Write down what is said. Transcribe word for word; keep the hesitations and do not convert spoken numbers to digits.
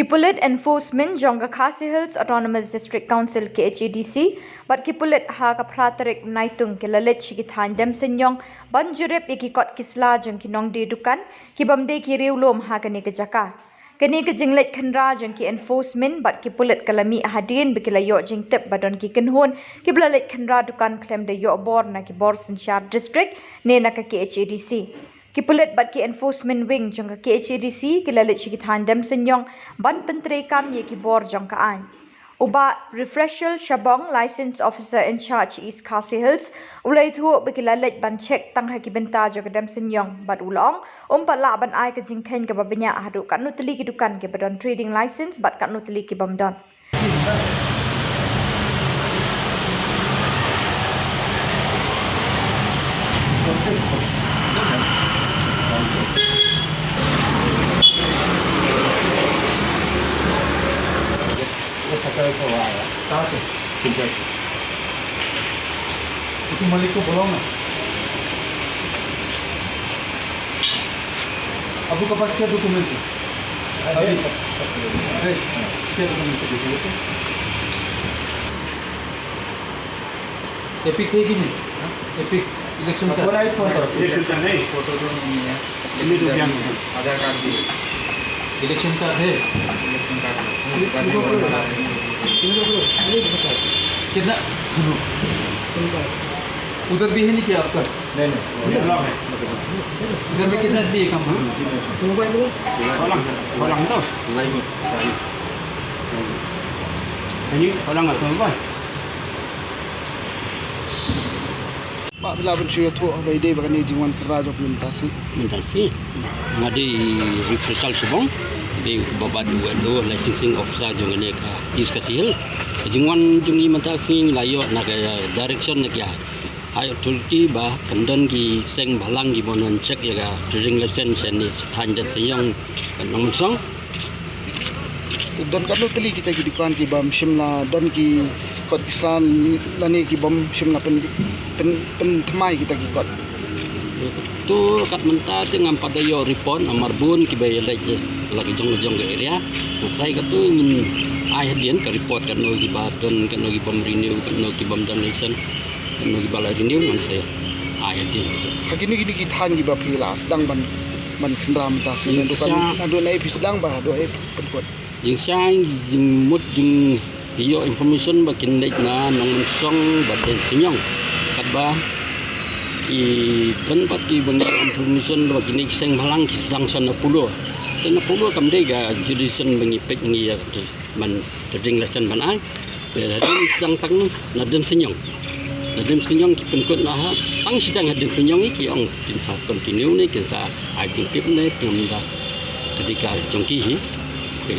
Ki pulit enforcement jong ka Khasi Hills Autonomous District Council, K H A D C, bad ki pulit ha ka phra tarik Naitung ki la leit sha ki thaiñ Demseiniong ban jurip ïa ki kot ki sla jong ki nongdie dukan ki bym dei ki riewlum ha kane ka jaka. Kane ka jingleit khynra jong ki enforcement bad ki pulit ka la mih hadien ba ki la ïoh jingtip ba don ki kynhun kiba la leit khynra dukan khlem da ïoh bor na ki bor synshar district ne na ka K H A D C. Ki pulit bad ki enforcement wing jong ka K H A D C ki la leit sha ki thaiñ Demseiniong ban pyntreikam ïa ki bor jong ka aiñ. U Bah Refreshal Shabong, Licensed Officer in Charge East Khasi Hills, u la ïathuh ba ki la leit ban check tang ha ki bynta jong ka Demseiniong bad u la ong um pat lah ban ai ka jingkheiñ kaba bniah haduh katno tylli ki dukan kiba don trading license bad katno tylli ki bym don. वो पकड़ के वहाँ आया। कहाँ से? सिलचर से। उसको मालिक को बुलाओ ना। आपके पास क्या डॉक्यूमेंट है? अभी। है। क्या डॉक्यूमेंट है? एपिक है कि नहीं? एपिक इलेक्शन का? बोला ही फोटो। इलेक्शन का नहीं। फोटो तो नहीं है। नहीं तो क्या? आधार कार्ड भी है। इलेक्शन कार्ड है? इलेक्शन कार्ड है। कितना? उधर भी है नहीं क्या आपका? नहीं, नहीं, वो allow है। इधर में कितना आदमी है काम? Orang, orang tu. Ini orang apa? Bah, phi lah ban shu ïathuh ba ïadei bad kane ka jingwan khynra jong phi mynta sngi. Mynta sngi. Nga dei Refreshal Shabong, dei uba bat u Licensing Officer jong kane ka East Khasi Hills. Ka jingwan jong ngi mynta sngi ngi la ïoh na ka direction na ka High Authority ba kan don ki seng bhalang ki ban wan check ïa ka trading license ne sa thaiñ Demseiniong bad Nongmynsong. Don katno tylli kita ki dukan ki bym shym la don ki kot ki sla lane ki bym shym la pyn, pyn, pynthymmai kita ki kot. To kat mynta te ngam pat da ïoh report namar bun kiba ïaleit la ki jong la jong ka area. Nga trai kato ngin ai hadien ka report katno kiba don, katno ki bym renew, katno ki bym don license. Kano kiba la renew ngan sa ai hadien. Ha kino kino ki thaiñ kiba phi la sdang ban, ban khynra mynta sngi, naduh ka, naduh na phi sdang ba haduh phi pynkut? Jingshisha jingmut jingïoh information ba kin leit na Nongmynsong bad Demseiniong. Katba ki don pat kiba ngi information ba kine ki seng bhalang ki sdang sha na Polo. Te na Polo kam dei ka jurisdiction ba ngi peit ngi ïa ban trading license ban ai. Te hadien sdang tang na Demseiniong. Na Demseiniong ki pynkut na ha. Tang shi tang ha Demseiniong ki ong kin sa continue ne kin sa ai jingtip ne kin da. Ka dei ka jong ki hi. Te.